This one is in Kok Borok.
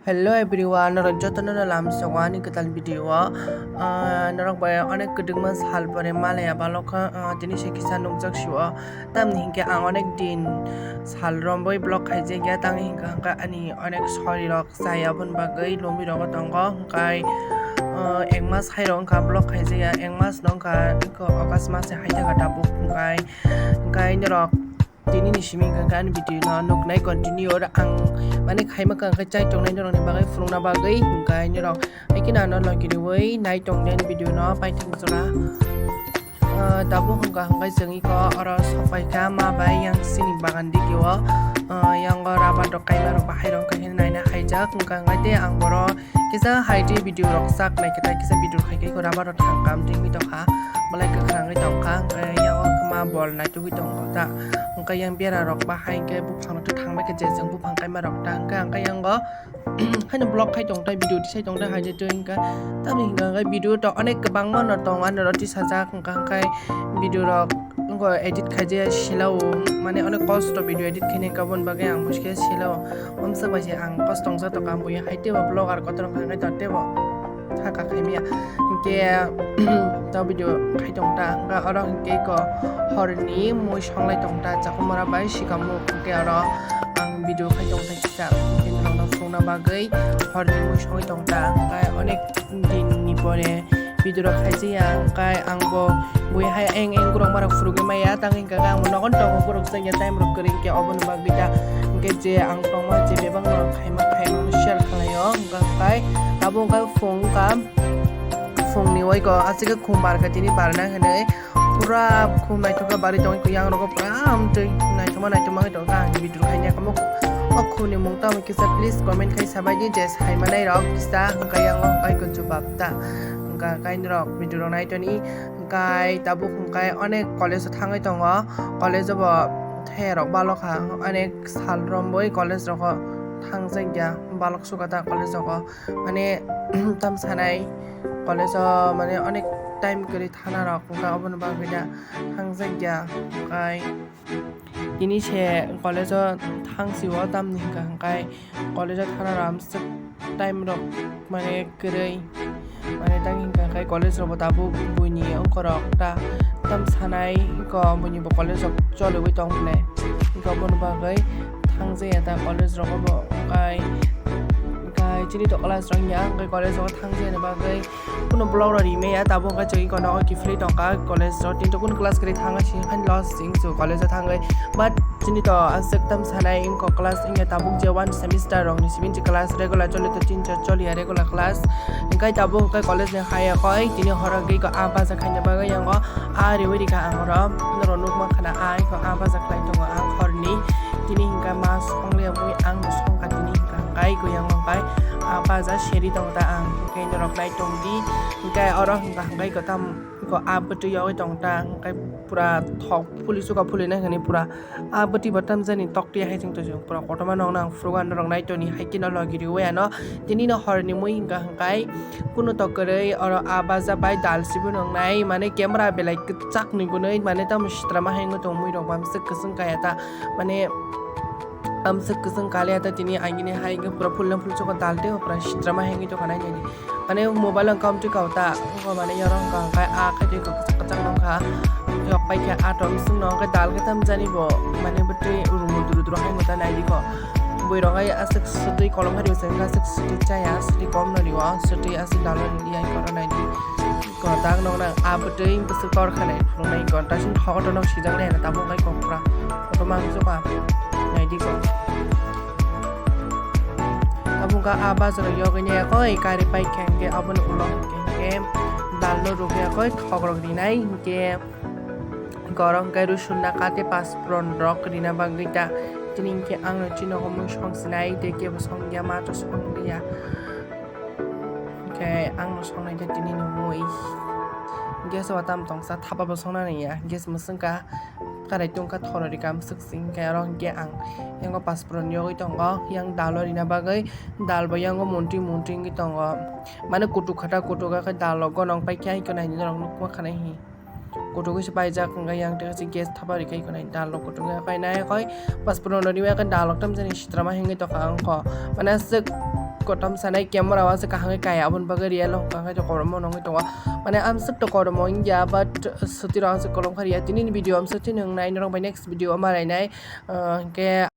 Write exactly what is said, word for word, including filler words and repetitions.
Hello everyone, norok jotono no lamsogo ani kwtal video o. Ah, norok bai onek kwdwkma sal pore malaya balok kha, ah, tini se kisa nukjak sio. Tamni hinkhe ang onek din sal romwi vlog khaijak ya, tang hinkha hinkha ani onek sori rok chaya, aboni bagwi lomwi rogo tongo. Hinkhe, ah, ek mas hai rok wngkha vlog khaijak ya, ek mas no wngkha, August mas hai thaka tabuk. Hinkhe, hinkhe norok tini ni simi hinkha hinkhe ani video no nuknai continue, oro ang mane khaima kha hinkhe chai tongnai norokni bagwi phunukna bagwi, hinkhe norok haikhe no ano logi riwi nai tongdi ani video no paithak jora. Ah, tabuk hinkha hinkhe chwng iko oro sokpai kha ma bai yang sini bagan digi o, ah, yango rubber rok kaima rok bahai rok hinkhe naina haijak, hinkha hinkhe tei ang boro kisa hai tei video rok sak nai khe tei kisa video khai khe iko rubber rok thang kam twi tongkha, belai kwkhwrangwi tongkha, hinkhe yango ma bol naitugwi tongo ta, hinkhe yang bera rok bahai hinkhe buphang rok thangbai khe je chwng buphang kaima rok ta, hinkhe hinkhe yango haino vlog khai tong tai, video tisai tong tai, hai je twi hinkhe tamni hinkhe hinkhe video to onek kwbangma no tong, ano roti sajak hinkhe hinkhe video rok wngkha edit khaijaya sila o, mane onek kosto video edit khaina hinkhe aboni bagwi ang buskhe sila o, omsa bai se ang kosto wngsa tongkha, ang buya hai teibo vlogger kotor wngkha hinkhe to teibo thaka khaimaya hinkhe to video khai tong ta, hinkhe oro hinkhe ko horni mui songlai tong ta, chakhumora bai sikamuk hinkhe oro ang video khai tong ta. Kisa bini rokno phunukna bagwi horni mui songwi tong ta, hinkhe onek din ni pore video rok khaijaya, hinkhe ang bo bui hai eng eng borok ma rok phurugwi maya, tang hinkhe ang bo nogo tongo borok chaya time rok kwrwi hinkhe oboni bagwi ta, hinkhe je ang tongma je bebak no khaima khaima share khlaio, hinkhe abo hinkhe phung wngkha phungni oiko aswk khum barkha tini barna hinwi. Pura khum naithok khe barwi tongwi yang rogo pura amtwi naithokma naithokma wngwi tongkha ang video khaina kamo. O khumni mung tamo kisa please comment khai sabai di je sai manai rok kisa hwnkha yang o kaiko jubab ta hwnkha kainwi rok video rok naitoni hwnkha tabuk hwnkha onek college o thangwi tongo college o bo the rok balokha onek sal romwi college rogo thangjak ya balok sukha ta college rogo mane tam sanai college o mane onek time kwrwi thana rok hwnkha oboni bagwi da thangjak ya hwnkha tini se college o thang sio tamni hwnkha hwnkha college o thana rok amswk time rok mane kwrwi mane tang hwnkha hwnkha college rok bo tabuk buini ongkhorok ta tam sanai hwnkha buini bo college rok choliwi tong hwnwi hwnkha oboni bagwi thangjaya ta college rogo bo hwnkha hwnkha chini to class rok ya hwnkha college rogo thangjani bagwi. Kuno vlog rok rimaya tabuk wngkha chwng iko nogo kiphilwi tongkha college o tini to kuno class kwrwi thangwi sini phani loss wngsu college o thangwi but chini to aswk tam sanai wngkha class wngya tabuk je one semester rok ni simi je class regular choli to tin char choliya regular class hwnkhe tabuk hwnkhe college ni haya koi tini horo hwnkhe iko ah baja khaina bagwi yango ah riwi rikha ang oro norok nukmankha na ah iko ah baja khlai tongo ang horni tini hwnkhe ma songliya bui ang no songkha tini hwnkha hwnkhe iko yango hwnkhe ah baja seri tongo ta ang. Hwnkhe norok nai tong di, hwnkhe oro hwnkha hwnkhe iko tam iko ah bwtwi yogwi tong ta, hwnkhe pura thok phuli chuka phuli nai hwnwi pura ah bwtwi bo tamjani tokti hai chwng tong pura kotorma nokna ang phuru gana norok nai toni hai kheno logi riwi ano tini no horni mui hwnkha hwnkhe kunu to kwrwi oro ah baja bai dal sibu nongnai mane camera belai kwchak ni gunwi mane tamo sitra ma hai wngwi tong mui rok bamswk kwchwng kaya ta mane. Amswk kwchwng kaliya ta tini agini hai hwnkhe pura phulna phulchukgo dal tei pura sitrama hengwi tongkha nainani. Mane mobile ang kam twi kau ta, wngkha mane yarong wngkha hwnkhe ah khe twi kwchak kwchak nongkha. Yok pai khe ah tom sung no hwnkhe dal khe tamjani bo mane bwtwi rumu duru duru hai mwta naidi kho. Bui rok hai aswk swtwi kolom hai rw se wngkha aswk swtwi chaya swtwi kom no rw swtwi aswk dal no rw ya koro naidi. Kotak nokna ah bwtwi bwswk kor khanai phunuknai gonta sing thogo tono sijak nai tabuk nai kokra kotorma ang suka naidi ko. Tabuk ah bazaro yogwi nai koi kari pai khe hwnkhe aboni ulo hwnkhe hwnkhe dalno rwgwi koi thokrok rinai hwnkhe. Gorok hwnkhe rusunna kate paspron rok rina bagwi ta tini hwnkhe ang no chini nogo mui song sinai tei kebo song ya ma to song ya. Hwnkhe ang no songnai khe tini ni mui gas o tam tongsa thapa bo songnani ya gas mwswng ka karai tongkha thoro ri kam swk sing khe oro hwnkhe ang yango paspron yogwi tongo yang dal o rina bagwi dal bo yango muntwi muntwi wngwi tongo mane kutuk khata kutuk khe dal o gonong paikhe ai khe nai norok nukma khanai hi. Kutuk se paijak hwnkhe yang tei gas thapa rikha iko nai dal rok kutuk khe nai koi paspron rok riwi khe dal rok tamjani sitrama hengwi tongkha ang kho mane aswk kotom sanai camera o se kaham khe kaya, aboni bagwi real o hwnkha khe kotorma nongwi tongo. Mane amswk to kotorma wngya, but sotiro amswk kolom kha riya. Tini ni video amswk tini wngnai, norok bai next video o malainai. Ah, hwnkhe